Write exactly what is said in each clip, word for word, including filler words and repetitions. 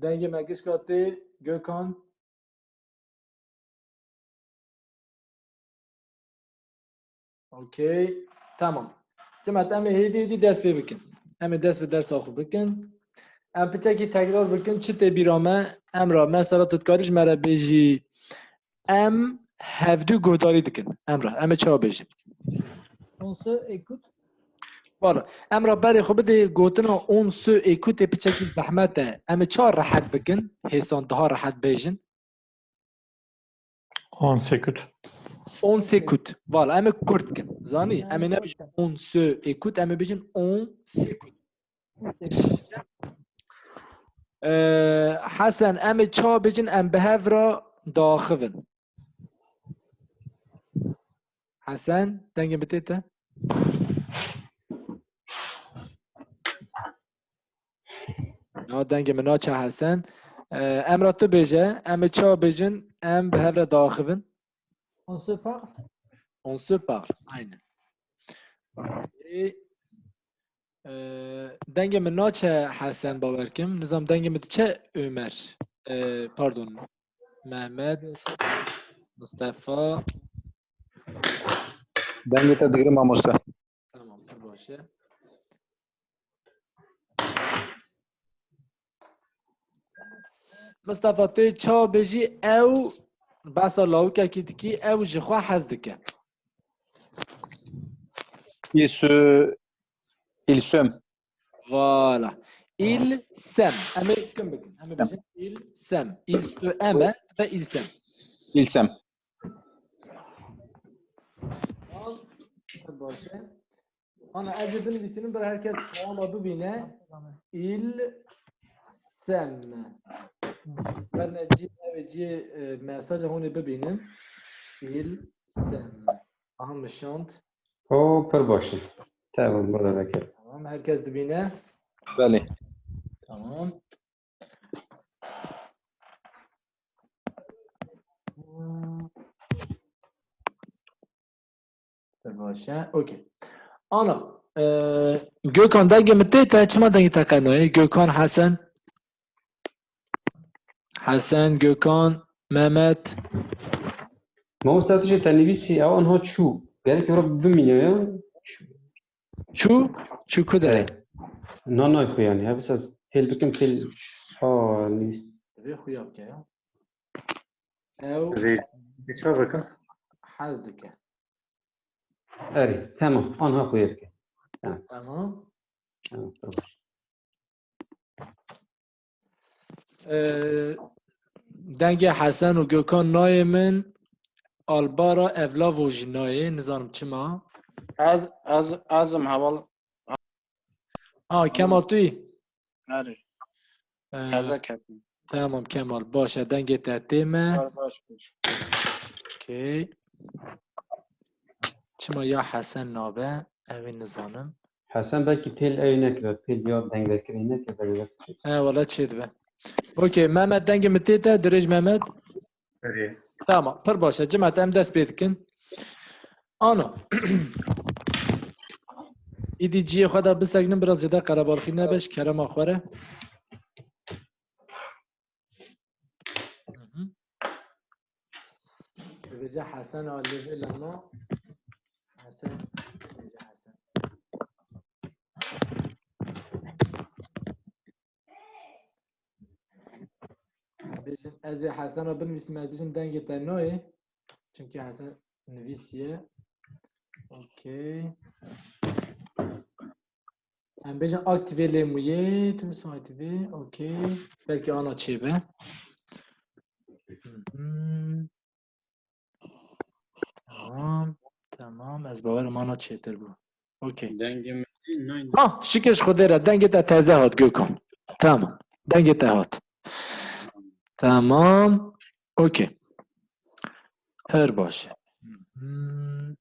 Dengê me gişka tê, Gökhan. Okey. Tamam. Cimat, em ê hêdî hêdî dest pê bikin. Em ê dest bi dersa xwe bikin. Em piçekî tekrar bikin. Çi tê bîra me? Emra, mesela tu dikarî ji me re bêjî, em hevdû guhdarî dikin. Emra, em ê çawa bêjin? On se écoute. Valla, Emra, berê xwe bidê gotina on se écoute piçekî zehmet e. Em ê çawa rehet bikin? Hêsan daha rehet bêjin. On s'écoute. On s'écoute. Valla, em ê kurt bikin. Zanî? Em ê nebêjin on se écoute, em ê bêjin on s'écoute. Ee, Hesen, em ê çawa bêjin, em bi hev re diaxivin? Hesen, dengê min tê te? Na, dengê min naçe Hesen. Ee, Emra, tu bêje, em ê çawa bêjin, em bi hev re diaxivin? On se parle. On se parle, aynen. Ee, dengê min naçe Hesen, bawer kim. Nizam dengê min diçe Ömer. Ee, pardon. Mehmet, Mustafa. Dengê te digirim mamoste. Tamam, pir baş e. Mustafa, tu çawa bêjî, ew behsa lawikekî dikî, ew ji xwe hez dike. Il se, il s'aime. Voilà. Il s'aime. Em ê kim bikin? Em ê bêjin il s'aime. Il se aime ve il s'aime. Il s'aime. Tamam. Baş e. Ana, ez ê binivîsînim, bir herkes peyama bibîne. Il s'aime. Berne cî, ev ê cî, e, mesaja hûn ê bibînin. Il s'aime. Aha, min şand. O, pir baş e. Tamam, burada da gel. Tamam, herkes dibîne. Belê. Tamam. Baş e. Okey. Ana, e, Gökhan, dengê min tê te, çima dengê te qe nayê? Gökhan, Hesen. Hesen, Gökhan, Mehmet. Mamoste, tu jî te nivîsî, ew anha çû. Gerek were bimîne ya. Çû? Çû ku derê? Na, nayê xwe yanî. Hevisa ez pêl bikim, pêl ha nivîs. Divê xuya bike ya. Ew Rê, çawa bikim? hez dike. Erê, tamam. Anha xuya bike. Tamam. Tamam, tamam. Ee, dengê Hesen û Gökhan nayê min, Albara Evlavo jî nayê, nizanim çima. Ez, ez, ez im heval. Ha, Kemal, tu yî? Erê. Ee, Teze ketim. Tamam Kemal, baş e, dengê te tê me. Bar baş baş. Okey. Çima ya Hesen nabe? Evî nizanim. Hesen belkî pêl ew nekiribe, pêl ya dengvekirî nekiribe. He, wala çê dibe. Okey, Mehmet, dengê min tê te, dirêj Mehmet. Erê. Tamam, pir baş e. Cimat, em dest pê dikin. Ana. Îdî ciyê xwe de bisekinin, biraz zêde qerebalxî nebe, ji kerema xwe re. Hı hı. Dibêje Hesen a lê vê lema. Hesen, dibêje Hesen. Bêjin, ez ê Hesena binivîsim, ez bêjim dengê te nayê. Çünkü Hesen nivîsiye. Okey. Em bêjin aktive lê muyê, tu misin aktive, okey. Belkî ana çêbe. Hı hı. Tamam. Tamam. Ez bawerim ana çêtir bû. Okey. Dengê min tê nayê. Ha, şikir ji Xwedê re, dengê te teze hat Gökhan. Tamam. Dengê te hat. Tamam. Okey. Her baş. Hmm.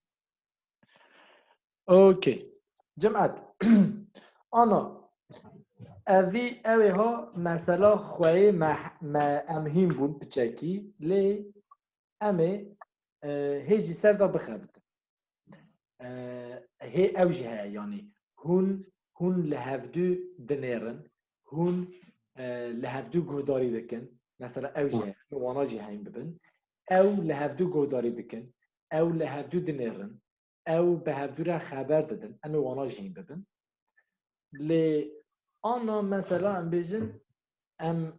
Okey. Cimat. Ana. Evî, ew ê ha mesela xweyê me, me em hîn bûn piçekî. Lê em ê, e, hê jî ser de bixebitin. E, hê ew jî heye, yanî hûn, hûn li hevdû dinêrin, hûn e, li hevdû guhdarî dikin. Mesela ew jî heye, em ê wana jî heyn bibin. Ew li hevdû guhdarî dikin. Ew li hevdû dinêrin. Ew bi hevdû re xeber didin. Em ê wana jî hîn bibin. Lê ana mesela em bêjin, em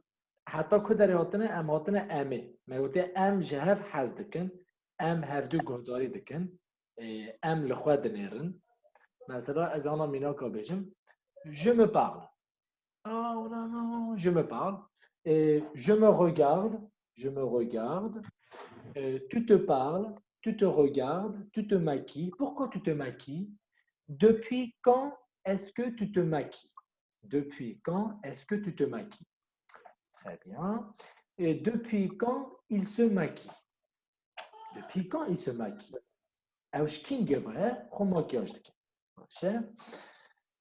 heta ku derê hatine, em hatine emê. Me gotiye em ji hev hez dikin, em hevdû guhdarî dikin, ê, em li xwe dinêrin. Mesela ez ana mînaka bêjim, je me parle. Ah, oh là là, je me parle. Et je me regarde, je me regarde. Euh, tu te parles, tu te regardes, tu te maquilles. Pourquoi tu te maquilles? Depuis quand est-ce que tu te maquilles? Depuis quand est-ce que tu te maquilles? Très bien. Et depuis quand il se maquille? Depuis quand il se maquille? Ew ji kîngê ve xwe makyaj dike. Baş e.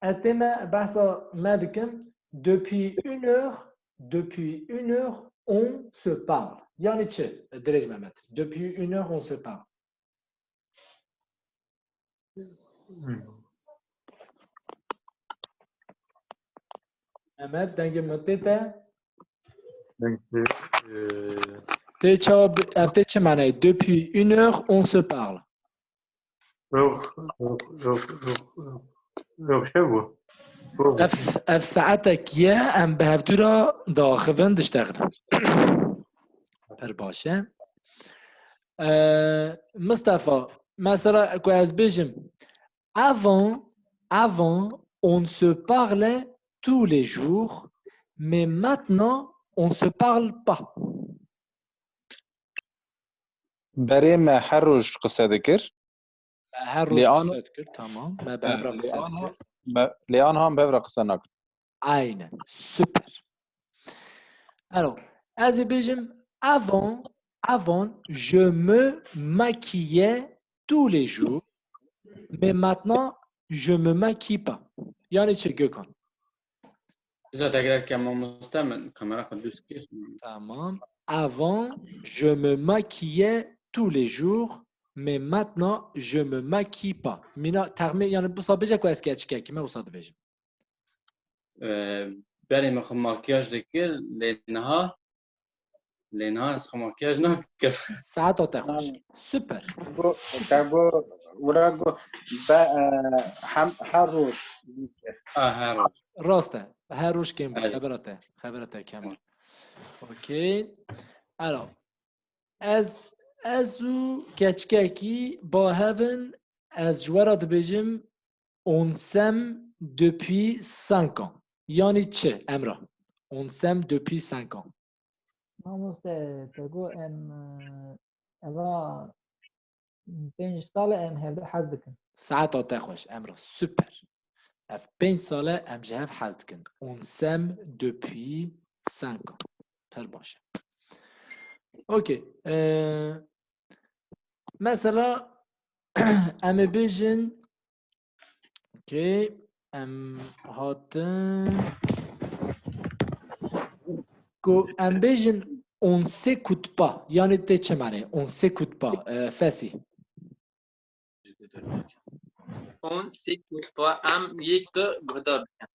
Ez tê me behsa me dikim. Depuis une heure, depuis une heure, on se parle. Yani çi? Dirêj Mehmet. Depuis une heure, on se parle. Mehmet, dengê min tê te? Deng tê, e, Tê çawa bi-, ev tê çi manayê? Depuis une heure, on se parle. Yok, yok, yok, yok, yok. Yok, şey bu. Bu. Ev, ev saetek ye, em bi hevdû re diaxivin, diştexilin. Pir baş e. Ee, Mistefa, mesela ku ez bêjim, avant, avant, on se parlait tous les jours, mais maintenant, on se parle pas. Berê me her roj qise dikir. Me her roj Lê an- qise dikir, tamam. Me bi hev re He, qise lê an- dikir. me- Lê anha em bi hev re qise nakin. Aynen, super. Alors, ez ê bêjim, avant, avant, je me maquillais tous les jours, mais maintenant, je me maquille pas. Yani çi Gökhan? Size tekrar ke mamoste min kamera xwe dûst kir. Tamam. Avant, je me maquillais tous les jours, mais maintenant, je me maquille pas. Mîna texmîn, yani bu sabêje ku ez keçikekî me, wisa dibêjim. Ee, berê min xwe makyaj dikir, lê niha, lê niha ez xwe makyaj nakim. Saeta te xweş. Tamam. Super. Go, te go, wira go, be, e, hem, her roj. Ha, her roj. Rast e. Her roj kêm bû. Evet. Xebera te. Xebera te Kemal. Okey. Alors, ez, ez û keçikekî ba hev in, ez ji we re dibêjim, on s'aime depuis cinq ans. Yani çi, Emrah? On s'aime depuis cinq ans. Mamoste, te got em, e, eva pênc sal e em hevdû hez dikin. Saeta te xweş, Emrah. Super. Ev pênc sal e em ji hev hez dikin. On s'aime depuis cinq ans. Pir baş e. Okey. Ee, mesela em ê bêjin, okey, em hatin ku em bêjin on s'écoute pas. Yani tê çi mane? On s'écoute pas. Ee, Fesî. On s'écoute pas, em yek du guhdar dikin.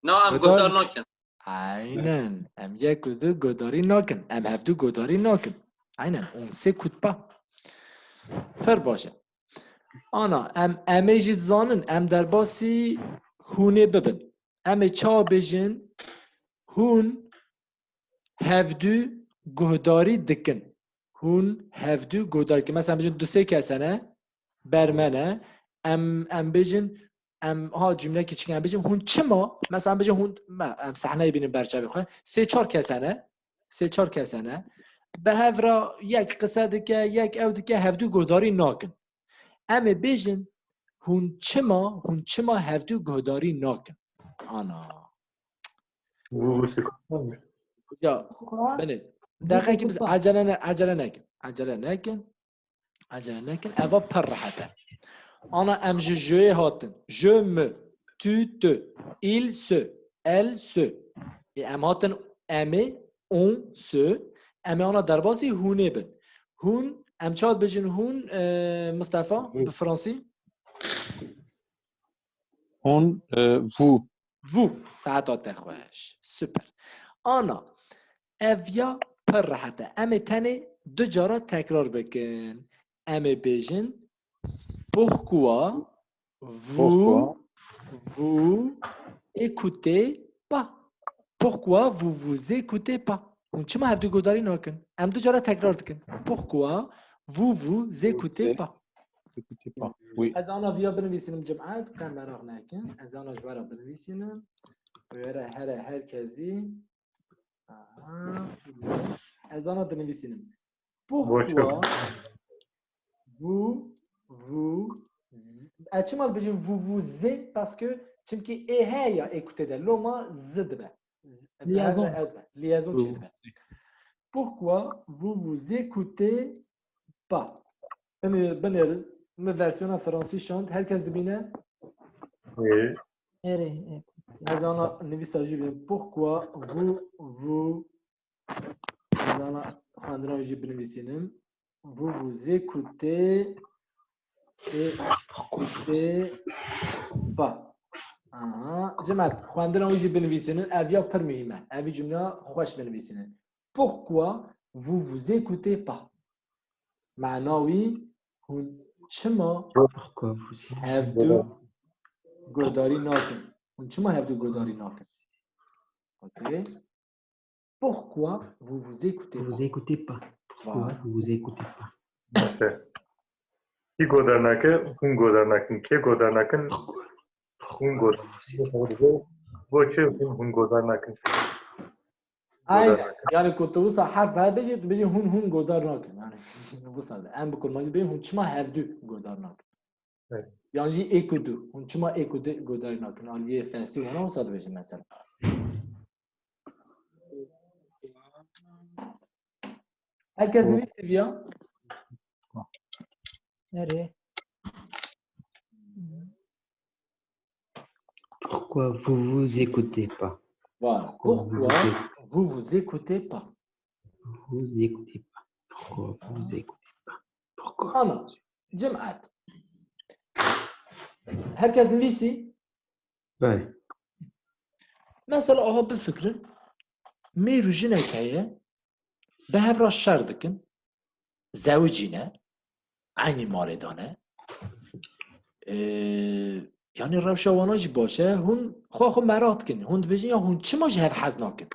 Na, em Guhdar guhdar nakin. Aynen. Em yek û du guhdarî nakin. Em hevdu guhdarî nakin. Aynen. On s'écoute pas. Pir baş e. Ana, em, em ê jî dizanin, em derbasî hûnê bibin. Em ê çawa bêjin? Hûn hevdu guhdarî dikin. Hûn hevdu guhdarî dikin. Mesela, em bêjin du sê kes hene, ber me ne. Em, em bêjin, em, ha, cümlekî çikin, em bêjin, hûn çima? Mesela, em bêjin, hûn, me, em sehneyê bînin ber çavê xwe. Sê çar kes hene. Sê çar kes hene. Bi hev re yek qise dike, yek ew dike, hevdu guhdarî nakin. Em ê bêjin, hûn çima, hûn çima hevdu guhdarî nakin? Ana. Bu, bu şey. Ya, Quoi? Belê. Deqekî biz acele ne, acele nekin. Acele nekin. Acele nekin. Eva pir rehet e. Ana em ji jeyê hatin. Je me, tu te, il se, elle se. Ê em hatin em ê, on se. Em ê ana derbasî hûnê bin. Hûn, em çawa dibêjin hûn, e, Mustafa, Hûn. Bi fransî? Hûn, e, vous. Vous, saeta te xweş. Super. Ana, ev ya pir rehet e. Em ê tenê du cara tekrar bikin. Em ê bêjin, pourquoi vous vous écoutez pas? Pourquoi vous vous écoutez pas? Hûn çima hevdu guhdarî nakin? Em du cara tekrar dikin. Pourquoi vous vous écoutez pas? Écoutez pas. Oui. Ez ana viya binivîsînim cimat, qe meraq nekin. Ez ana ji we re binivîsînim. Were here her kesî. Aha. Ez ana dinivîsînim. Pourquoi vous vous, ez çima dibêjim vous vous ê? Parce que, çimkî ê heye ya écouter de, loma z dibe. Liaison. Liaison çêdibe. Pourquoi vous vous écoutez pas? Binêr, binêr, min versiyona fransî şand, her kes dibîne. Oui. Erê, erê. Ez ana nivîsa jî bînim. Pourquoi vous vous, ez ana xwendina jî binivîsînim. Vous vous écoutez, écoutez pas. Aha. Cimat, xwendina wî jî binivîsînin. Ev ya pir muhîm e. Ev cumleya xweş binivîsînin. Pourquoi vous vous écoutez pas? Mana wî, hûn çima Pourquoi vous hevdu guhdarî nakin? Hûn çima hevdu guhdarî nakin? Ok. Pourquoi vous vous écoutez vous pas? Écoutez pas? Pourquoi Voilà. Vous vous écoutez pas? Kî godar nake, hûn godar nakin. Kê godar nakin, hûn godar. Bo çi hûn, hûn godar nakin? Aynen. Yani ku tu wisa herf hebêjî, tu bêjî hûn, hûn godar nakin. Yani wisa de. Em bi kurmancî bêjin hûn çima hevdu godar nakin? Evet. Yan jî êk û du. Hûn çima êk û du godar nakin? Aliyê felsî wana wisa dibêjin mesela. Herkes nivîsî viya? Erê. Pourquoi vous vous écoutez pas? Voilà. Pourquoi vous vous écoutez pas? Vous écoutez pas. Pourquoi vous écoutez pas? Pourquoi? Ana, cimat. Herkes nivîsî? Belê. Mesela aha bifikirin. Mêr û jinek heye. Bi hev re şer dikin. Zewicî ne. Eynî malê de ne. Ee, yani rewşa wana jî baş e. Hûn xwe xwe meraq dikin. Hûn dibêjin ya hûn çima ji hev hez nakin?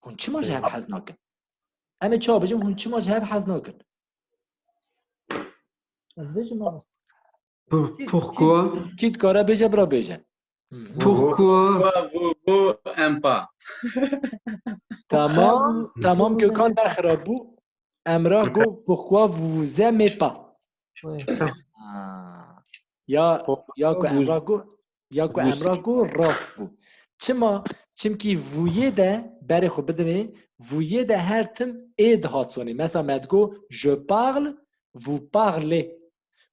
Hûn çima ji hev hez nakin? Em ê çawa bêjin? Hûn çima ji hev hez nakin? Ez bêjim ama. Pour- Pourquoi? Kî dikare bêje, bira bêje. Hı hı. Pourquoi? Pourquoi vous vous aimez pas? Tamam, tamam Gökhan ne xirab bû. Emrah got, pourquoi vous vous aimez pas? Oui. Ha. Ya, ya ku Emrah got, ya ku Emrah got rast bû. Çima? Çimkî vous yê de, berê xwe bidinê, vous yê de her tim ê dihat sonê. Mesela me digot, je parle, vous parlez,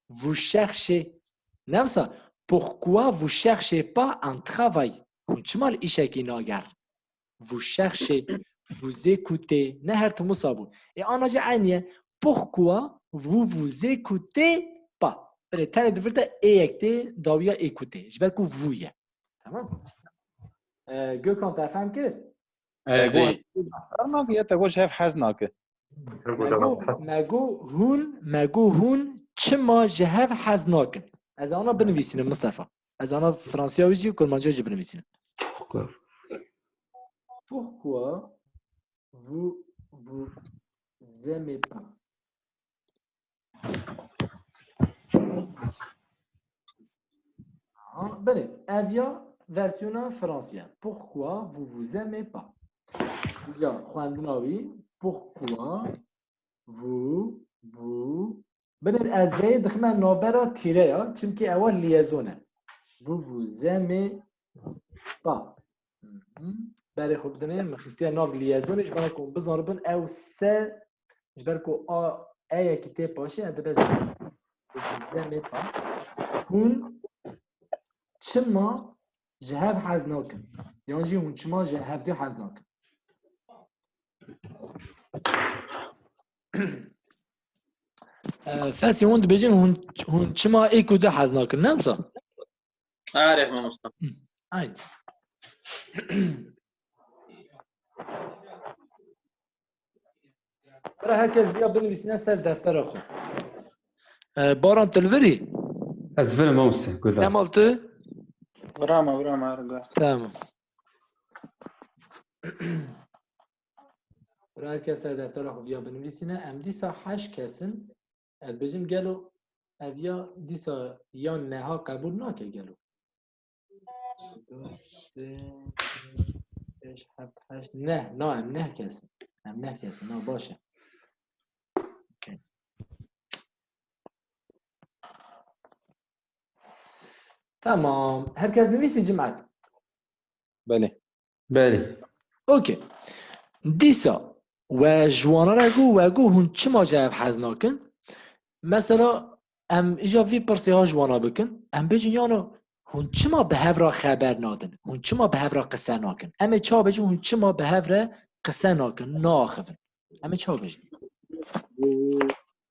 vous cherchez. Ne wisa, pourquoi vous cherchez pas un travail? Hûn çima li îşekî nager? Vous cherchez, vous écoutez. Ne her tim wisa bû. Ê ana jî eynî ye. Pourquoi vous vous écoutez pas? Belê, tenê di vir de ê yek tê, dawiya écouter. Ji ber ku vous ye. Tamam. Ee, Gökhan, te fehm kir? Erê. Hezar nabe ya te ji hev hez nake. Me got, me got hûn, me got hûn çima ji hev hez nakin? Ez ana binivîsînim Mustafa. Ez ana fransiya wî jî, kurmanciya jî binivîsînim. Pourquoi? Pourquoi vous vous aimez pas? Ha, belê, ev ya versiyona fransiya. Pourquoi vous vous aimez pas? Ya xwendina wî, pourquoi vous vous, binêr ez zeyê dixime navbera tîre ya, çimkî ewa liaison e. Vous vous aimez pas. Hı hı. Berê xwe bidinê, min xistiye nav liaisonê, ji ber ku hûn bizanibin ew se, ji ber ku a, e yekî tê paşê, e dibe zê. Vous vous aimez pas. Hûn çima ji hev hez nakin? Yan jî hûn çima ji hevdû hez nakin? Ee, Fesî, hûn dibêjin hûn, hûn çima êk û du hez nakin, ne wisa? Erê, mamosta. Aynen. Bira herkes viya binivîsîne ser deftera xwe. E, Baran, tu li vir î? Ez li vir im, mamoste, guda. Kemal, tu? Vira me, vira me, her guda. Tamam. Bira herkes ser deftera xwe viya binivîsîne. Em dîsa heşt kes in. Ez bêjim gelo ev ya dîsa ya neha qebûl nake gelo? Du, sê, pênc, şeş, heft, heşt, neh. Na, em neh kes in. Em neh kes in. Na, baş e. Okey. Tamam. Herkes nivîsî, Cimet? Belê. Belê. Okey. Dîsa we ji wana re got, we got hûn çima ji hev hez nakin? Mesela em îja vî pirsê ha ji wana bikin, em bêjin yano hûn çima bi hev re xeber nadin? Hûn çima bi hev re qise nakin? Em ê çawa bêjin hûn çima bi hev re qise nakin, naaxivin? Em ê çawa bêjin?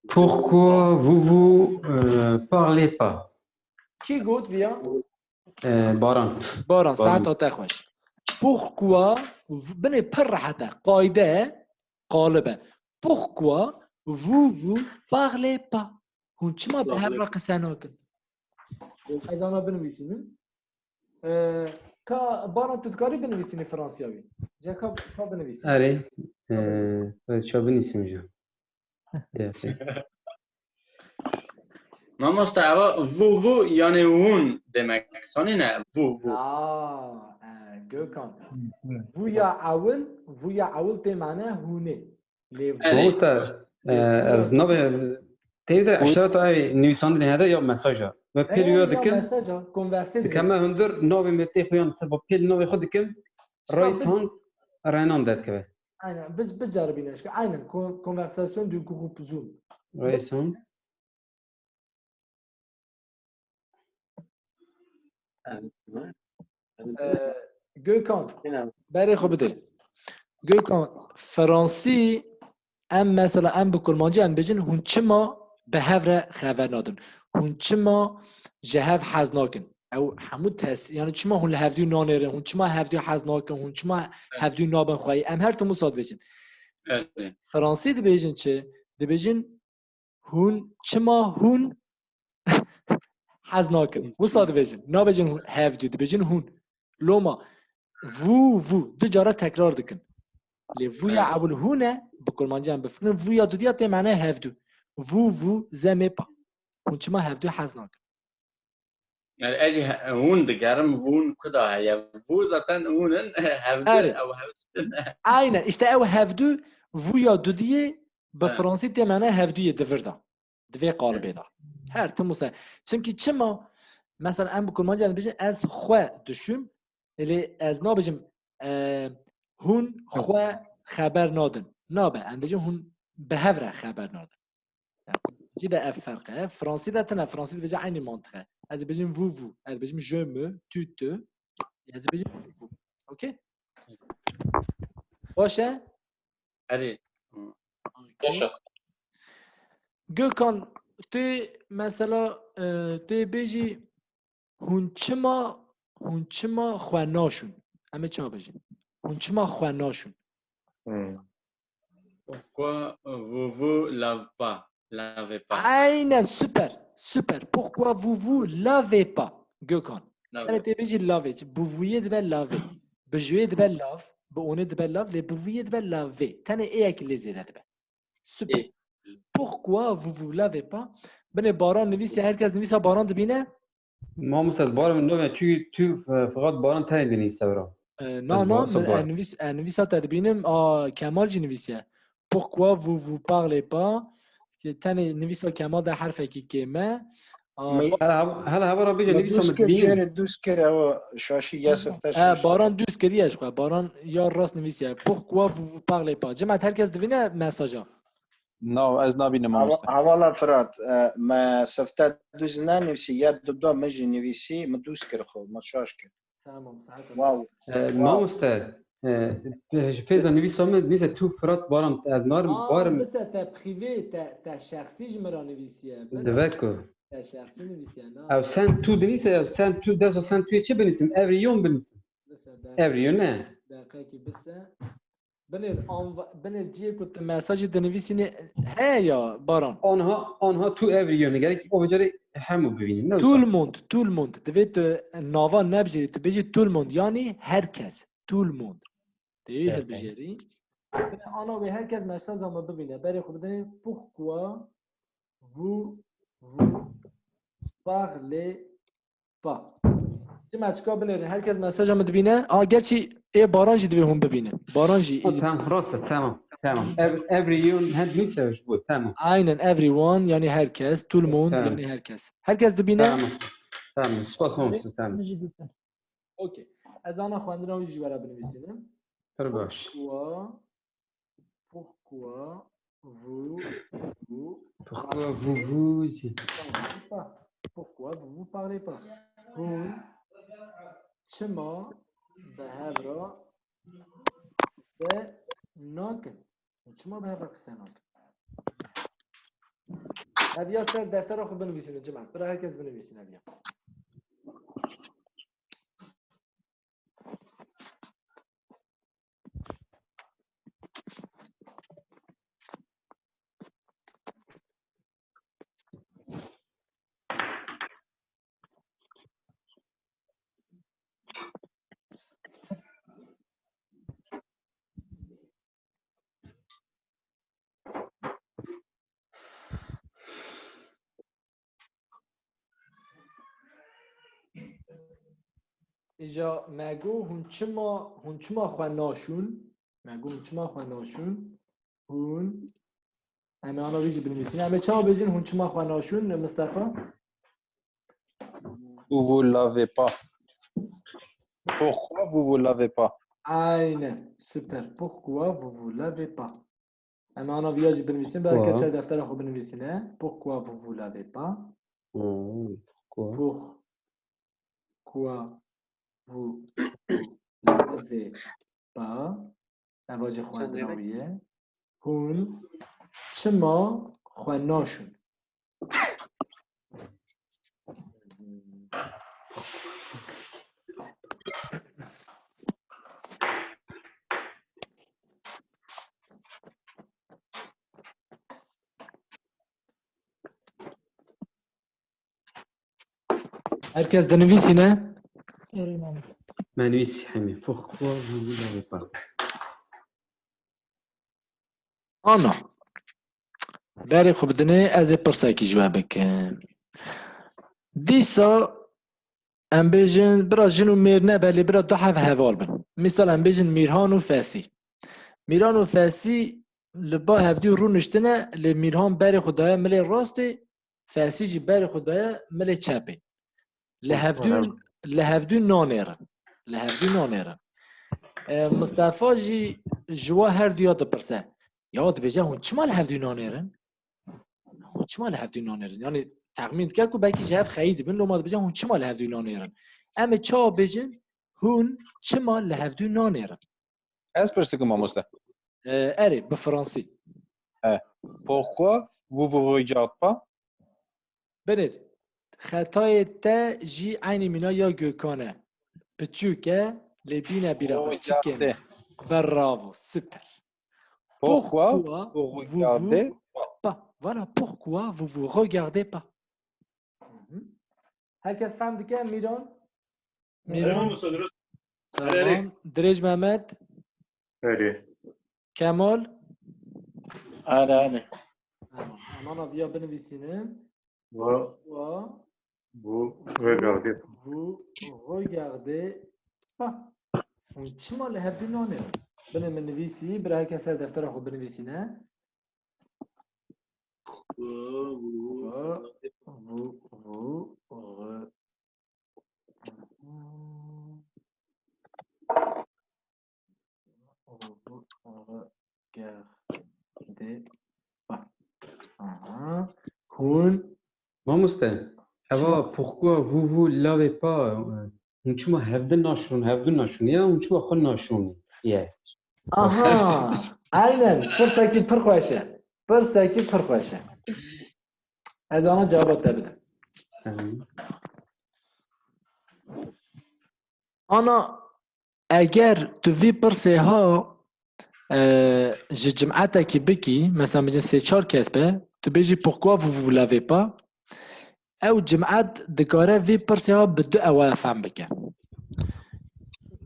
Pourquoi vous vous, euh, parlez pas? Kî got viya? Ee, Baran. Baran, Baran. Saeta te xweş. Pourquoi, v-, binê pir rehet e. Qayde, qalib e. Pourquoi vous vous parlez pas? Hûn çima bi hev re qise nakin? Ez ana binivîsînim. Ee, ka Baran, tu dikarî binivîsînî Fransiya wî? Ca ka, ka binivîsînî? Erê, ee, ez çawa binivîsim jî? Dê, dê. Mamoste, eva vous, vous, yani hûn demek. Sanî ne, vous, vous. Aa, e, Gökhan. Vous ya ewil, vous ya ewil tê mane hûnê. Lê vous. Mamoste, e, ez navê tê de eşareta ev nivîsandinê hede ya mesaja. Me pêl ya dikin. Mesaja, konverse dikin. Dikeme hundir navê me tê xwe yan ser pêl navê xwe dikim. Reis Hand Renan derkeve. Aynen, bi-, biceribîne, şke-, aynen, con-, conversation du groupe Zoom. Reis Hand. Ee, Gökhan, berê xwe bide. Gökhan, Fransî, em mesela, em bi kurmancî em bêjin, hûn çima bi hev re xeber nadin? Hûn çima ji hev hez nakin? Ew hemû tes-, yani çima hûn li hevdû nanêrin? Hûn çima hevdû hez nakin? Hûn çima hevdû nabin xweyî? Em her tim wisa dibêjin. Evet. Fransî dibêjin çi? Dibêjin hûn, çima hûn hez nakin? Wisa dibêjin. Nabêjin hûn, hevdû, dibêjin hûn. Loma, vous, vous, du cara tekrar dikin. Lê vous ya ewil hûn e, bi kurmancî em bifikirin, vous ya dudiya tê mane hevdû. Vous, vous aimez pas. Hûn çima hevdû hez nakin? Yani ez jî he-, hûn digerim, hûn kuda heye. Vous zaten hûn in, hevdû, erê, ew hevdû ne. Aynen, işte ew hevdû, vous ya dudiyê bi fransî tê mane hevdûyê di vir de. Di vê qalibê de. Her tim wisa. Çimkî çima, mesela em bi kurmancî em dibêjin, ez xwe dişûm, lê ez nabêjim, e, hûn xwe xeber nadin. Nabe, em dibêjin hûn bi hev re xeber nadin. Yani, kurmancî de ev ferq e. Fransî de tune, fransî dibêje eynî mantiq e. Ez dibêjim vous, vous. Ez dibêjim je me, tu te. Ez dibêjim vous, vous. Okey? Baş e? Erê. Okey. Baş e. Gökhan, tu mesela, e, tu bêjî hûn çima, hûn çima xwe naşûn? Em ê çawa bêjin? Hûn çima xwe naşûn? Hmm. Pourquoi vous vous lavez pas? Lavez pas. Aynen, super, super. Pourquoi vous vous lavez pas? Gökhan. Lavez. Tenê tê bêjî lavê. Bi vûyê dibe lavê. Bi jûyê dibe lav. Bi onê dibe lav. Lê bi vûyê dibe lavê. Tenê ê yekî lê zêde dibe. Super. Ê. Pourquoi vous vous lavez pas? Binê Baran nivîsiye, herkes nivîsa Baran dibîne? Mamoste, ez Baran nabînim, çi tu, e, fiqat Baran tenê dinivîse wira. E, na, na, min, e, nivîs-, e, nivîsa te dibînim, a, Kemal jî nivîsiye. Pourquoi vous vous parlez pas? Ki tenê nivîsa Kemal de herfekî kêm e. A, Ba-, Hele hev-, hele heva re bêje, nivîsa min dibînim. Dûz kir, ew şaşî ya sifte. E, Baran dûz kiriye ji xwe. Baran ya rast nivîsiye. Pourquoi vous vous parlez pas? Cimet, herkes dibîne mesaja? No, ez nabînim, mamoste. Hevala Firat, e, me sifte dûz nenivîsî, ya dibda min jî nivîsî, min dûz kir xwe, min şaş kir. Tamam, saet. Wow. E, wow. Mamoste, e, ji fêza nivîsa min, nîse tu Firat Baran, ez narim, aa, barim. Nise te privê, te, te şexsî ji min re nivîsiye. Dibe ku. Te şexsî nivîsiye, na. Ev sen tu dinîse, ya sen tu, dest sen tu çi binîsim? Ev yon binîsim. Li Every you ne? Deqekî bise. Binêr anva-, binêr ciyê ku tu mesajî dinivîsînê heye ya, Baran? Anha, anha tu every you ne. Gerek o becerê hemû bibînin. Ne Tout le monde, tout le monde. Divê tu nava nebijêrî, tu bêjî tout le monde. Yanî her kes. Tout le monde. Tê hilbijêrî. Ana wê her kes mesaja min bibîne. Berê xwe bidinê. Pourquoi vous, vous parlez pas? Çima çika binêrin? Her kes mesaja min dibîne. A, gerçî ê Baran jî divê hûn bibînin. Baran jî. Ha, tamam, rast e, tamam. Tamam. Ev, every you hend nîse ji bo, tamam. Aynen, everyone, yanî her kes. Tout le monde, yanî her kes. Her kes dibîne. Tamam. Tamam, spas olsun, tamam. Okey. Ez ana xwendina wî jî were binivîsînim. Pir baş. Pourquoi, pourquoi vous, vous, Pourquoi vous vous parlez pas? Pourquoi vous vous parlez pas? Hûn çima bi hev re qise nakin? Hûn çima bi hev re qise nakin? Ev ya ser deftera xwe binivîsînin, cemaat. Bira her kes binivîsîne ev ya. Îja me got hûn çima, hûn çima xwe naşûn? Me got hûn çima xwe naşûn? Hûn. Em ê ana wî jî binivîsîn. Em ê çawa bêjin hûn çima xwe naşûn, Mistefa? Vous vous lavez pas. Pourquoi vous vous lavez pas? Aynen. Super. Pourquoi vous vous lavez pas? Em ana viya jî binivîsin. Belke ser deftera xwe binivîsine. Pourquoi vous vous lavez pas? Pourquoi? Pourquoi vous vous lavez pas? Eva jî xwendina wî ye. Hûn çima xwe naşûn? Her kes dinivîsîne? Me nivîsî hemî. Pourquoi vous vous lavez pas? Ana. Berê xwe bidinê, ez ê pirsekî ji we bikim. Dîsa em bêjin, bira jin û mêr nebe, lê bira du heb heval bin. Mîsal em bêjin Mîrhan û Fesî. Mîran û Fesî li ba hevdû rûniştine, lê Mîrhan berê xwe daye milê rastê, Fesî jî berê xwe daye milê çepê. Li hevdû, li hevdû nanêrin. Li hevdû nanêrin. E, Mistefa jî ji wa herduya dipirse. Ya dibêje hûn çima li hevdû nanêrin? Hûn çima li hevdû nanêrin? Yanî texmîn dike ku belkî ji hev xeyî dibin, loma dibêje hûn çima li hevdû nanêrin? Em ê çawa bêjin? Hûn çima li hevdû nanêrin? Ez pirs dikim mamoste. E, erê, bi fransî. He. Pourquoi vous vous regardez pas? Binêr, xetayê te jî eynî mîna ya Gökhan e. Piçûk e, lê bîne bîra xwe çi kêm. Bravo, super. Pourquoi vous vous regardez pas? Voilà, pourquoi vous vous regardez pas? Herkes fehm dike, Mîran? Mîran. Tamam, usta, durust. Tamam. Dirêj Mehmet? Erê. Kemal? Erê, erê. Tamam. Em ana viya binivîsînin. Wa. Wa. Vous regardez. Vous regardez pas. Hûn çima li hevdû nanêrin? Binê min nivîsî, bira herkes ser deftera xwe binivîsîne. Vous, vous, vous, re- Vous regardez pas. Aha. Hûn. Mamoste, eva pourquoi vous vous lavez pas? Hûn çima hevdû naşûn, hevdû naşûn ya, hûn çima xwe naşûn ye? Aha, aynen. Pirsekî pir xweş e. Pirsekî pir xweş e. Ez ana cevaba te bidim. Ana, Eger tu vî pirsê ha, e, ji cimetekî bikî, mesela bêjin sê çar kes be, tu bêjî pourquoi vous vous lavez pas, ew cimet dikare vî pirsê ha bi du awaya fehm bike.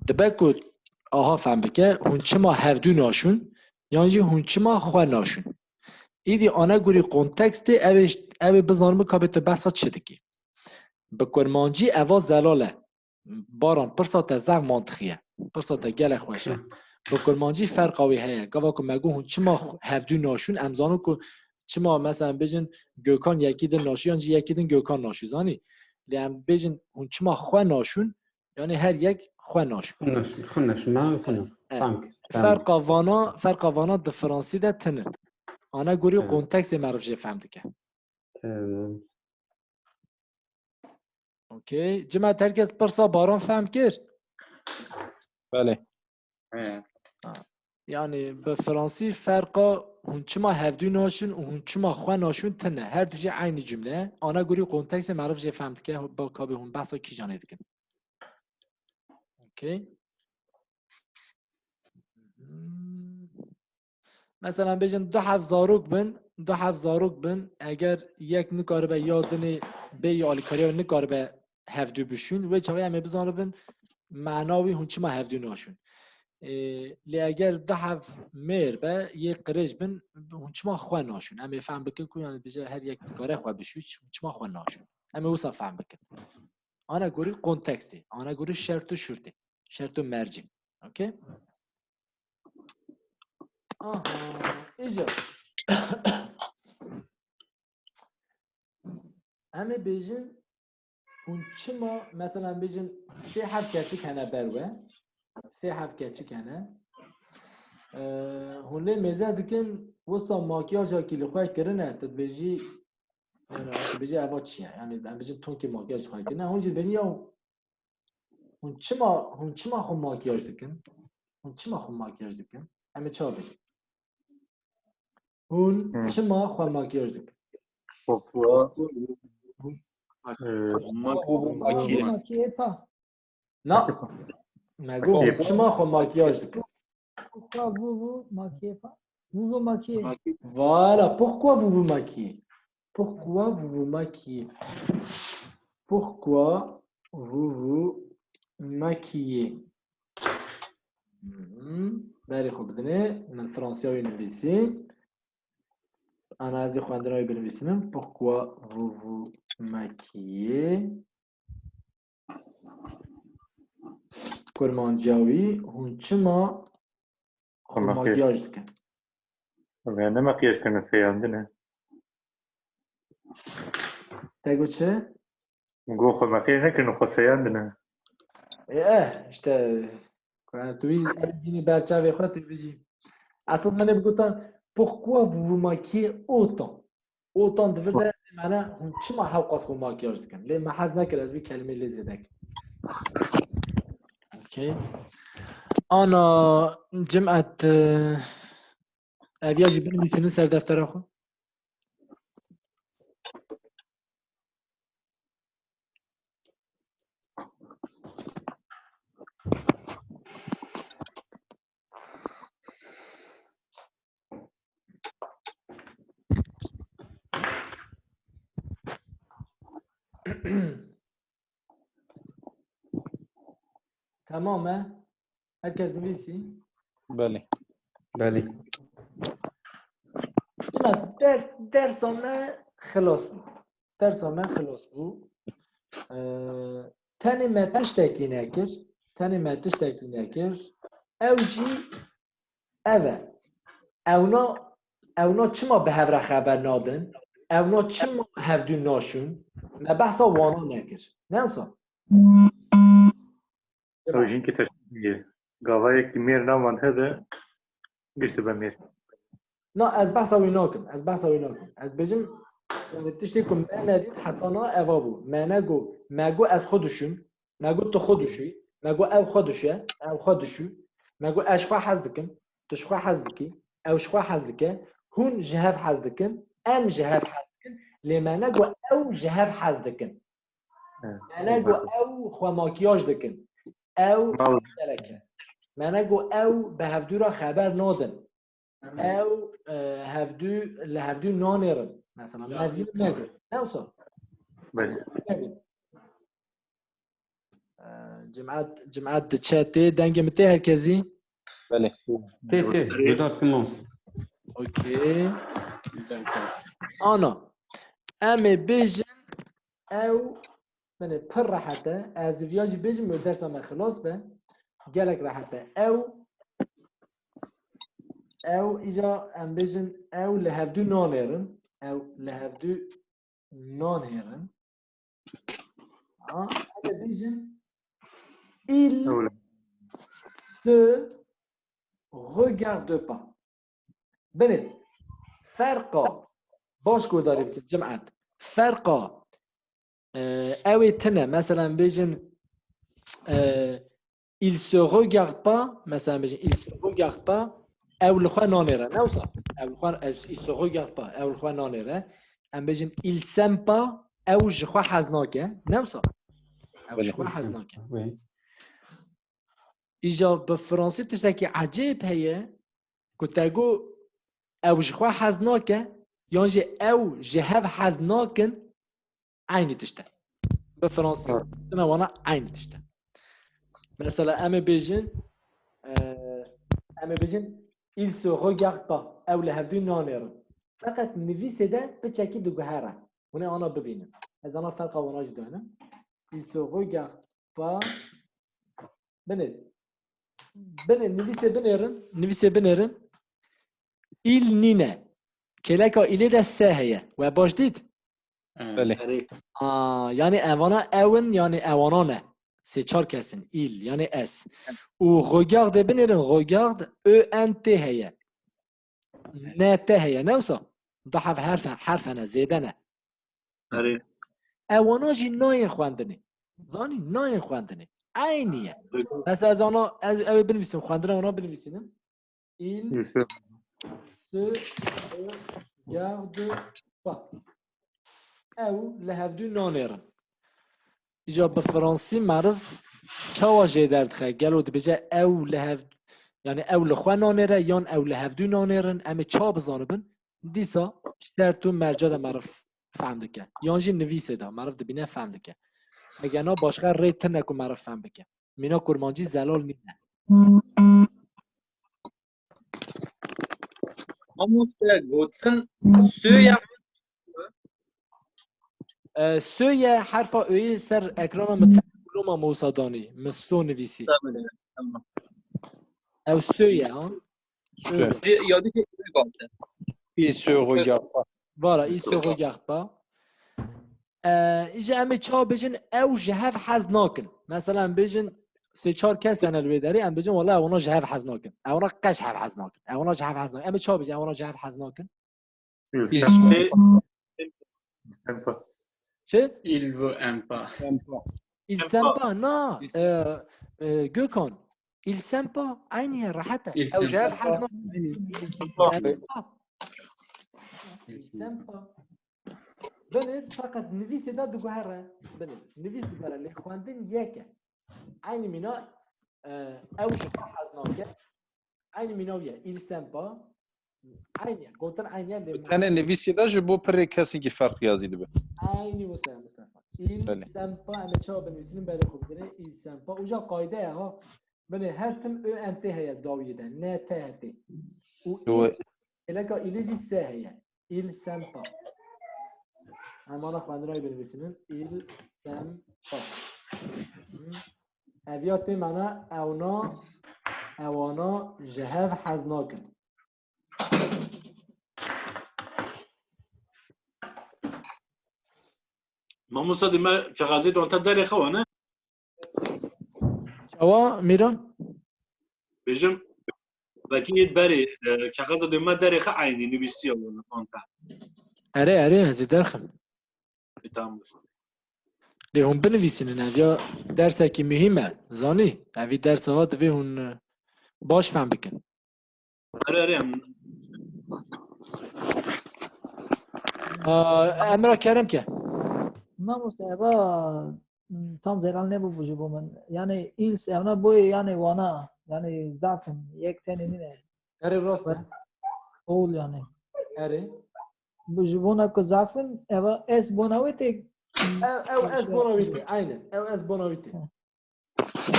Dibe ku aha fehm bike, hûn çima hevdû naşûn, yan jî hûn çima xwe naşûn. Îdî anegorî kontekstê ew ê, ew ê bizanibin ka bê tu behsa çi dikî. Bi kurmancî eva zelal e. Baran, pirsa te zehf mantixî ye. Pirsa te gelek xweş e. Bi kurmancî ferqa wî heye. Gava ku me got hûn çima xw-, hevdû naşûn, em zanin ku çima, mesela, em bêjin Gökhan yekî din naşû, yan jî yekî din Gökhan naşû, zanî? Lê em bêjin hûn çima xwe naşûn, yanî her yek xwe naşûn. Xwe naşûn, xwe naşûn, na, xwe naşûn. E, Fam kir, fam kir. Ferqa vana, ferqa vana di fransî de tune. Anegorî Evet. kontekstê meriv jê fehm dike. Tamam. Okey. Cimet, herkes pirsa Baran fehm kir? Belê. He. Ha. Yani bi fransî ferqa hûn çima hevdû naşûn û hûn çima xwe naşûn tune. Her du jî eynî cumle. Anegorî kontekstê meriv jê fehm dike, ba ka bê hûn behsa kîjanê dikin. Okey. Hmm. Mesela bêjin du heft zarok bin, du heft zarok bin, eger yek nikaribe ya dinê bê ya alîkariya nikaribe hevdû bişûn, wê çaxê em ê bizanibin mana wî hûn çima hevdû naşûn. Ê, lê eger du heft mêr be, yê qirêj bin, hûn çima xwe naşûn? Em ê fehm bikin ku yani dije her yek dikare xwe bişû, çi-, çima xwe naşûn? Em ê wisa fehm bikin. Anegorî kontekstê, anegorî şert û şurtê, şert û mercê. Okey? Aha, îcar. Em ê bêjin, hûn çima, mesela, em bêjin, sê heb keçik hene ber we. Sê heb keçik hene. Ee, hûn lê mêze dikin, wisa makyaja kî li xwe kirine, tu dibêjî, yani, tu dibêjî eva çi ye? Yani, em bêjin tonkê makyaj li xwe kirine. Hûn jî dibêjin, ya, Hûn çima, hûn çima xwe makyaj dikin? Hûn çima xwe makyaj dikin? Em ê çawa bêjin? Hûn Hmm. çima xwe makyaj dikin? Pourquoi? Ee, Pourquoi vous vous maquillez? Maquillez pas. Na. Me got, hûn çima xwe makyaj dikin? Pourquoi vous vous maquillez pas? Vous vous maquillez. Voilà, pourquoi vous vous maquillez? Pourquoi vous vous maquillez? Pourquoi vous vous maquillez? Mhm. Berê xwe bidinê, min Fransiya wî nivîsî. Ana ez ê xwendina wî binivîsînim. Pourquoi vous vous maquillez? Kurmanciya wî, hûn çima xwe Xwe makyaj. makyaj dikin? Xwe ne makyaj kirin, seyandin e. Te got çi? Min got xwe makyaj nekirin, xwe seyandin e. E, e, işte, yani tu wî, wî dînî berçavê xwe tu bijî. Esas min ê bigotan, pourquoi vous vous maquillez autant? Otan divide, mana hûn çima hewqas xwe makyaj dikin? Lê me hez nekir ez vî kelimê lê zêde kim. Okey. Ana cimet, e, ev ya jî binivîsînin ser deftera xwe. Tamam e? Herkes nivîsî? Belê. Belê. Ders, dersa me xilas bû. Dersa me xilas bû. Ee, tenê me tiştekî nekir. Tenê me tiştekî nekir. Ew jî ev e. Ewna, ewna çima bi hev re xeber nadin? Ewna çima hevdû naşûn? Me behsa wana nekir. Ne wisa? Ew jînkî teşkîlî ye. Gavayekî mêr navand hebe, gişt dibe mêr. Na, ez behsa wî nakim. Ez behsa wî nakim. Ez dibêjim, yani tiştê ku me nedît heta na eva bû. Me nego, me got ez xwe dişûm. Me got tu xwe dişûyî. Me got ew xwe dişûye. Ew xwe dişû. Me got ez ji xwe hez dikim. Tu ji xwe hez dikî. Ew ji xwe hez dike. Hûn ji hev hez dikin. Em ji hev hez dikin. Lê me nego ew ji hev hez dikin. He. Me nego ew xwe makyaj dikin. Ew Mal- gerek e. Me negot ew bi hevdû re xeber nadin. Ew, e, hevdû, li hevdû nanêrin. Mesela, me vî negot. Ne wisa? Belê. Negot. E, cimat, cimat diçe tê. Dengê min tê herkesî? Belê. Tê, tê. Guhdar kim mamoste? Okey. Ana. Em ê bêjin ew, binê pir rehet e. Ez viya jî bêjim, wê dersa me xilas be. Gelek rehet e. Ew, ew, îca em bêjin, ew li hevdû nanêrin. Ew li hevdû nanêrin. Ha, em ê bêjin, il Öyle. ne regarde pas. Binê, ferqa, baş guhdarî bikin, cimat. Ferqa, e, ew ê tine, mesela, bêjin, e, il se regarde pas, mesela, bêjin, il se regarde pas, ew li xwe nanêre, ne wisa? Ew li xwe, ew, il se regarde pas, ew li xwe nanêre. Em bêjin, il s'aime pas, ew ji xwe hez nake, ne wisa? Ew ji xwe hez nake. Wê. Îca bi fransî tiştekî ecêb heye ku te got ew ji xwe hez nake, yan jî ew ji hev hez nakin, eynî tişt e. Bi fransî, Evet. Sina wana eynî tişt e. Mesela em ê bêjin, e, em ê bêjin, il se regarde pas, ew li hevdû nanêrin. Feqet nivîsê de piçekî diguhere. Hûn ê ana bibînin. Ez ana ferqa wana jî dibînim. Il se regarde pas. Binê. Binê, nivîsê binêrin. Nivîsê binêrin. Il nîne. Kêleka îlê de se heye. We baş dît? Evet. Belê. Aa, yani evana ewin, yani ewana ne. Sê çar kesin. Il, yani es. Û regarde binêrin, regarde, E N T heye. N T heye, ne wisa? Du hev herf, herf hene, zêde ne. Erê. Ewana jî nayên xwendinê. Zanî, nayên xwendinê. Eynî ye. Mesela ez ana, ez, ew ê binivîsim, xwendina wana binivîsînim. Il se regarde pas. Ew li hevdû nanêrin. Îca bi fransî meriv çawa jê derdixe? Gelo dibêje ew li hev, yani ew li xwe nanêre yan ew li hevdû nanêrin? Em ê ça bizanibin? Dîsa şert û merca de meriv fehm dike. Yan jî nivîsê de meriv dibîne fehm dike. Eger na başqa rê tune ku meriv fehm bike. Mîna kurmancî zelal nîne. Mamoste, gotin söye. E, söye herfa öyê ser ekrana min te diploma Musa danî. Min so nivîsî. Tamam, tamam. Ew söye ha. Söye. Ya dikê gotin. Il se regarde pas. Voilà, il se regarde pas. E, îja em ê çawa bêjin ew ji hev hez nakin. Mesela em bêjin sê çar kes hene li wê derê, em bêjin wela ewana ji hev hez nakin. Ewana qeş hev hez nakin. Ewana ji hev hez nakin. Em ê çawa bêjin ewana ji hev hez nakin? Il Sê- Çi? Il vous aime pas. s'aime pas. Il s'aime pas, na. E, e, Gökhan. Il s'aime pas. Eynî ye, rehet e. Il Ew ji hev s'aime hez pas. nakin. Il s'aime pas. Il s'aime pas. Binê, feqet nivîsê de diguhere. Binê, nivîs diguhere. Lê xwendin yek e. Eynî mîna, e, ew ji xwe hez nake. Eynî mîna wî ye. Il s'aime pas. Eynî ye. Gotin eynî ye, lê Tenê nivîsê de ji bo pirê kesên ferq ya zî dibe. Eynî wisa ye, Mustafa. Il Belê. s'aime pas, em ê çawa binivîsînin berê xwe bidinê. Il s'aime pas. Uca qayde ye ha. Binê her tim E N T heye dawiyê de. N T H T. Û Yo. il, kêleka îlê jî se heye. Il s'aime pas. Em ana xwendina wî binivîsînin. Il s'aime pas. Hı. Ev ya tê mana ewna, ewana ji hev hez nakin. Mamosta, dê me kexezê dan te derê xewa, ne? Çawa, Mîran? Bêjim, vekî yê berê, e, kexeza dê me derê xe eynî nivîsiya wan te. Erê, erê, ez ê derxim. E, tamam. Lê hûn binivîsînin, ev ya dersekî muhîm e. Zanî, evî dersa va divê hûn, e, baş fehm bikin. Erê, erê, em Aa, Emre, kerem ke. Mamoste, eva, m, tam zelal nebû ji bo min. Yani, îls, evna boy, yani, wana, Yani zaf in, yek tenê nîne. Erê rast e. Oğul yani. Erê. Bu ji bona ku zaf in, eva ez bona wê tê. Ew, ew ez bona wî tê. Aynen. Ew ez bona wî tê.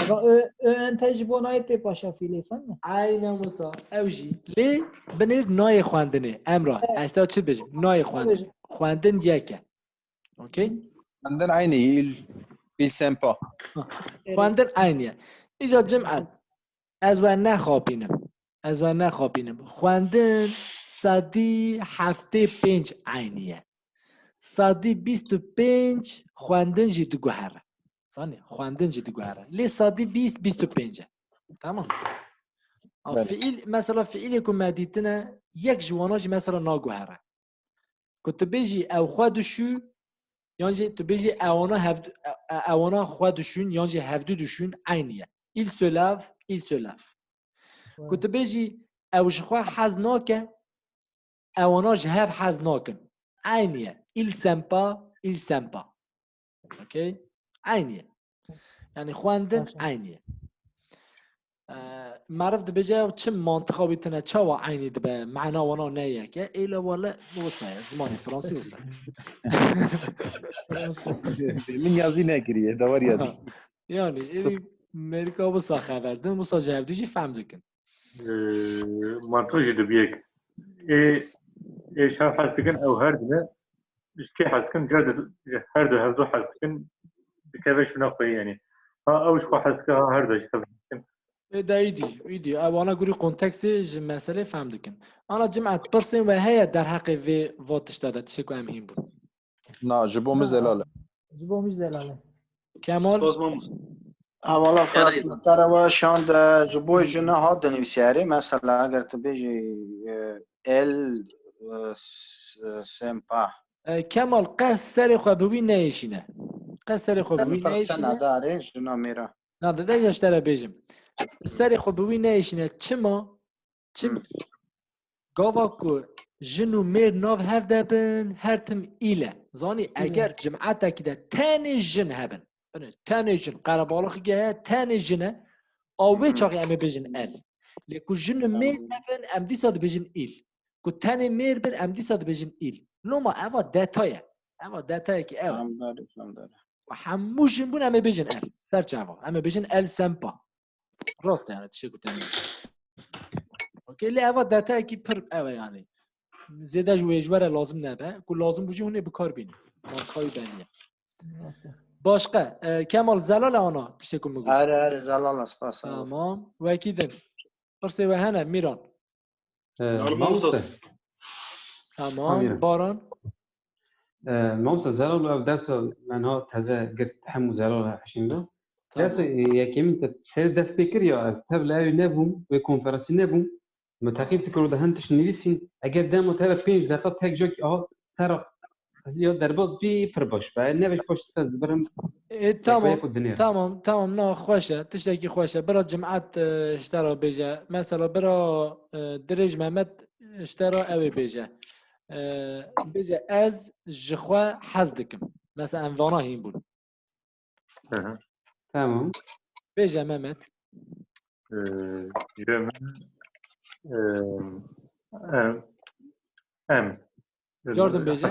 Eva ö, ö ente ji bona wê tê paşa fîlê sen mi? Aynen wisa. Ew jî. Lê binêr nayê xwendinê. Emra. Ez te çi dibêjim? Nayê xwendinê. Xwendin yek e. Okey? Xwendin eynî il, il sempa. Xwendin eynî ye. Îca cimet. Ez we nexapînim. Ez we nexapînim. Xwendin sedî heftê pênc eynî ye. Sedî bîst û pênc xwendin jî diguhere. Zanî, xwendin jî diguhere. Lê sedî bîst, bîst û pênc e. Tamam. Ha, Belê. Fiîl, mesela fiîlê ku me dîtine, yek ji wana jî mesela naguhere. Ku tu bêjî ew xwe dişû, yan jî tu bêjî ewana hevdu, e-, e-, ewana xwe dişûn, yan jî hevdu dişûn, eynî ye. Il se lave, il se lave. Ku tu bêjî ew ji xwe hez nake, ewana ji hev hez nakin. Eynî ye. Il s'aime pas, il s'aime pas. Okey? Eynî ye. Yani xwendin Baş e. Eynî ye. Ee, meriv dibêje ew çi mantiqa wî tune, çawa eynî dibe, mana wana ne yek e? Êle wele wisa ye, zimanê fransî wisa ye. Min yazî nekiriye, dawar yazî. Yani êdî Merîka wisa xeber din, wisa ji hevdû jî fehm dikin. Ee, mantiq jî dibiye. Ê, ê şev hez dikin, ew her dine. Ji kê hez dikin? Cer di-, ji her du hevdu hez dikin. Dikeve şuna xwe yani. Ha ew ji xwe hez dike, ha her du ji xwe hez dikin. Ê de îdî, îdî. Ew ana gurî kontekstê ji meselê fehm dikin. Ana cimet pirsên we heye derheqê vê va tişta de, tiştê ku em hîn bûn? Na, ji bo min zelal e. Ji bo min jî zelal e. Kemal? Spas mamoste. Hevala Fırat, Eyvallah. Muhtar, ewa şan de ji bo jina hat dinivîsiyarê. Mesela eger tu bêjî, e, el, e, s-, e, s'aime pas. E, Kemal, qe serê xwe bi wî neyêşîne. Qe serê xwe bi Em wî firqe neyêşîne. Nedarê jina mêra. Na, de, de, ji te re bêjim. Serê xwe bi wî neyêşîne. Çima? Çim? Hmm. Gava ku jin û mêr nav hev de bin, her tim îl e. Zanî, eger cimetekî de tenê jin hebin, binê, tenê jin, qerebalixî heye, tenê jin e, a wê Hmm. çaxê em ê bêjin el. Lê ku jin û mêr hebin, em dîsa dibêjin îl. Ku tenê mêr bin, em dîsa dibêjin îl. Loma eva detay e. Eva detayekî ev e. Tamam, doğru, tamam, doğru. Ku hemû jin bûn, em ê bêjin el. Ser çava. Em ê bêjin el s'aime pas. Rast e yani, tiştê ku tenê. Okey, lê eva detayekî pir ev e yani. Zêde ji wê ji we re lazim nebe. Ku lazim bû jî hûn ê bi kar bînin. Mantiqa wî belî ye. Başqa, e, Kemal, zelal e ana tiştê ku min got. Erê, erê, zelal e, spas. Tamam. Wekî din. Pirsê we hene, Mîran. Ee, Normal mamoste. olsun. Tamam. Amîra. Baran. Ee, mamoste, zelal ev dersa menha teze girt, hemû zelal hişînda. Dersa Tamam. yekemîn te ser dest pê kir ya, ez tev li ew nebûm, wê konferansî nebûm. Me teqîb dikir û de hin tişt nivîsîn. Eger dema te ve pênc deqa tek cak a ser ya derbas bî pir baş be. Ne ve baş te zibirim. E, tamam, tamam, tamam, na xweş e, tiştekî xweş e. Bira Cimet, e, ji te re bêje. Mesela bira, e, Dirêj Mehmet, e, ji te re ew ê bêje. E, bêje ez ji xwe hez dikim. Mesela em vana hîn bûn. Hı hı. Tamam. Bêje Mehmet. Ee, je m'aime, ee, em, em. Jordan bêje.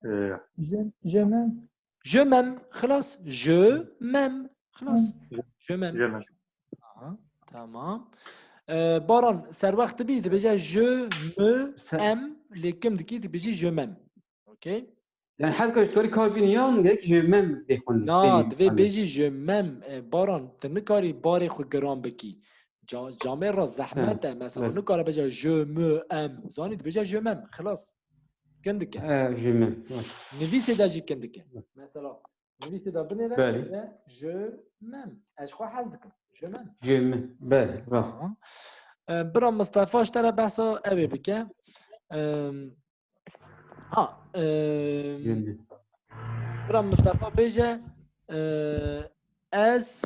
Ee, Je, je m'aime. Je m'aime. Xilas. Je m'aime. Xilas. Je m'aime. je m'aime. Aha, tamam. Ee, Baran, serwext dibî, dibêje je me Ser- aime, lê kim dikî, dibêjî je m'aime. Okey? Yani her kaç karî kar bîn yan gerek je m'aime bêxwendin. Na, divê bêjî je m'aime, e, Baran, tu nikarî barê xwe giran bikî. Ca-, camê re zehmet e. Mesela Evet. nikare bêje je me aime. Zanî dibêje je m'aime. Xilas. Kin dike. Ee, je m'aime. Evet. Nivîsê de jî kin dike. Mesela nivîsê de binêre Belê. dibêje je m'aime. Ez ji xwe hez dikim. Je m'aime. Je m'aime. Belê, rast. Aha. E, bira Mistefa ji te re behsa ew ê bike. Em, ha, em, Je m'aime. bira Mistefa bêje, e, ez